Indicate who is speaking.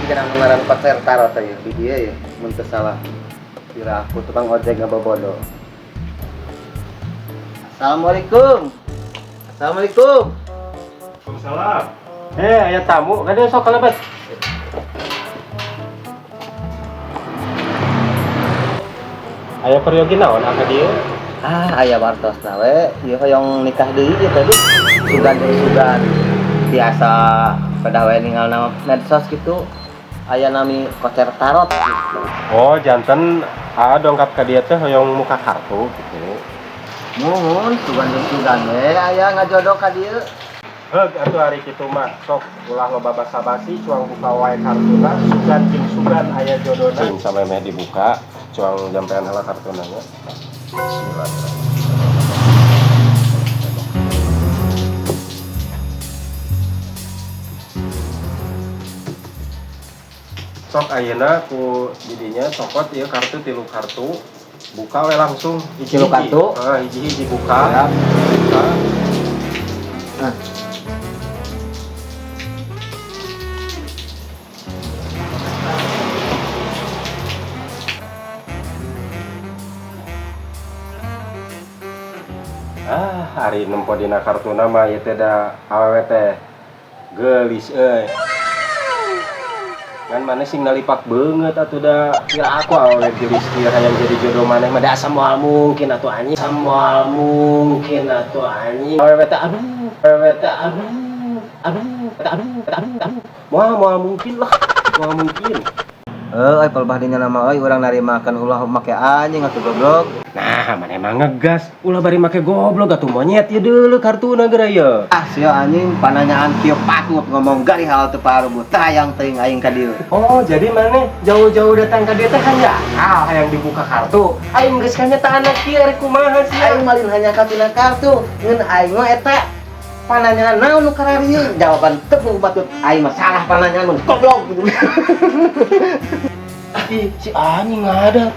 Speaker 1: Jika anu ngaran konser tarot teh di dieu ya, mun teu salah. Kira aku tukang ojek ngabobodo. Assalamualaikum. Assalamualaikum.
Speaker 2: Waalaikumsalam. Aya tamu, kadieu sok kalebet. Aya peryogi naon ka dieu?
Speaker 1: Ah, aya wartosna we, ieu hoyong nikah deui ieu teh. Sugan deui sugan. Biasa pada we ninggal nama medsos gitu. Aya nami kocer tarot gitu.
Speaker 2: Oh, janten aa dongkap ka dieu teh hoyong muka kartu gitu.
Speaker 1: Muhun, sugan deui sugan we aya ngajodoh ka dieu.
Speaker 2: Heug atuh ari kitu mah, sok ulah loba basa-basi, cuang buka wae kartuna, sugan jeung sugan aya jodona. Sing samemeh dibuka, cuang jampean heula kartuna nya. Bismillahirrahmanirrahim. Sok ayeuna ku didinya cokot ieu kartu 3 kartu, buka we langsung hiji-hiji.
Speaker 1: 3 kartu?
Speaker 2: Heeh, hiji-hiji buka.
Speaker 1: Siap.
Speaker 2: Buka.
Speaker 1: Nah.
Speaker 2: Ah, ari nempo dina kartuna mah ieu teh da awewe teh geulis euy. Ngan maneh sing nalipak beungeut atuh da. Kira aku awewe geulis kieu hayang jadi jodoh maneh mah da asa moal mungkin atuh anjing. Asa moal mungkin atuh anjing. Awewe teh aduh, awewe teh aduh, aduh, aduh, aduh, aduh. Moal, moal mungkin lah, moal mungkin.
Speaker 1: Heuh, euy palebah dinya nama euy urang narimakeun ulah make anjing atuh goblok.
Speaker 2: Nah, maneh mah ngegas, ulah bari make goblok atuh monyet ieu deuleu kartuna geura ieu.
Speaker 1: Ah, sia anjing pananyaan kieu patut ngomong gari hal teu parubuh tayang teuing aing ka dieu.
Speaker 2: Oh, jadi maneh jauh-jauh datang ka dieu teh hanya ah hayang dibuka kartu. Aing geus kanyataan kieu rek kumaha sia.
Speaker 1: Aing malin hanya katina kartu, ngeun aing mah eta pananyaan naon nu kararieu? Jawaban teu patut aing mah salah pananyaan mun goblok gitu.
Speaker 2: Ih, si anjing ada.